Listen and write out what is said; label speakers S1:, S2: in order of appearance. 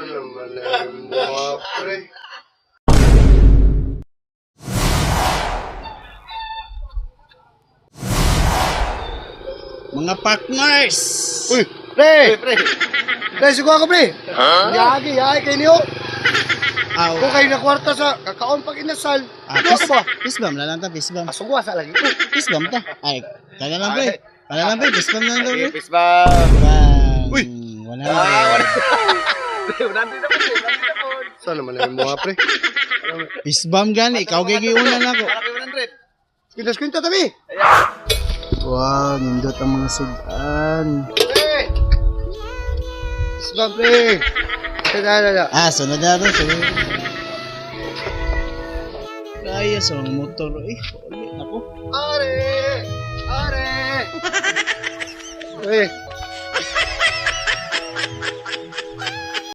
S1: Naman na yung mga pre.
S2: Mga partners!
S1: Uy, pre! Pre, pre! Suko ako, pre! Yagi, yagi kayo niyo.
S2: Aw.
S1: Kung kayo na kwarta sa kakaon pag inasal.
S2: Ah,
S1: Ano
S2: peace,
S1: ba?
S2: peace bomb na lang ta, peace bomb.
S1: Asugwa sa lagi ko.
S2: Peace bomb ta. Ay, kana lang pre. Kana lang pre, peace bomb na lang ta, pre.
S3: Peace bomb.
S2: Bang.
S1: Uy.
S2: Wala na.
S3: Pre, 100 na po, 100 na po.
S1: Saan naman na yung mga pre?
S2: Peace bomb gani, ikaw gay giuna nako.
S3: Para kay 100.
S1: Kwintas kwinta tabi.
S2: Wow, nindot ang mga sudan.
S1: Pre! Isma, pre! Tada, tada.
S2: Ah, sunod na to, sunod. Kaya sa mga motor eh. Uli, nako.
S1: Are! Are! Pre!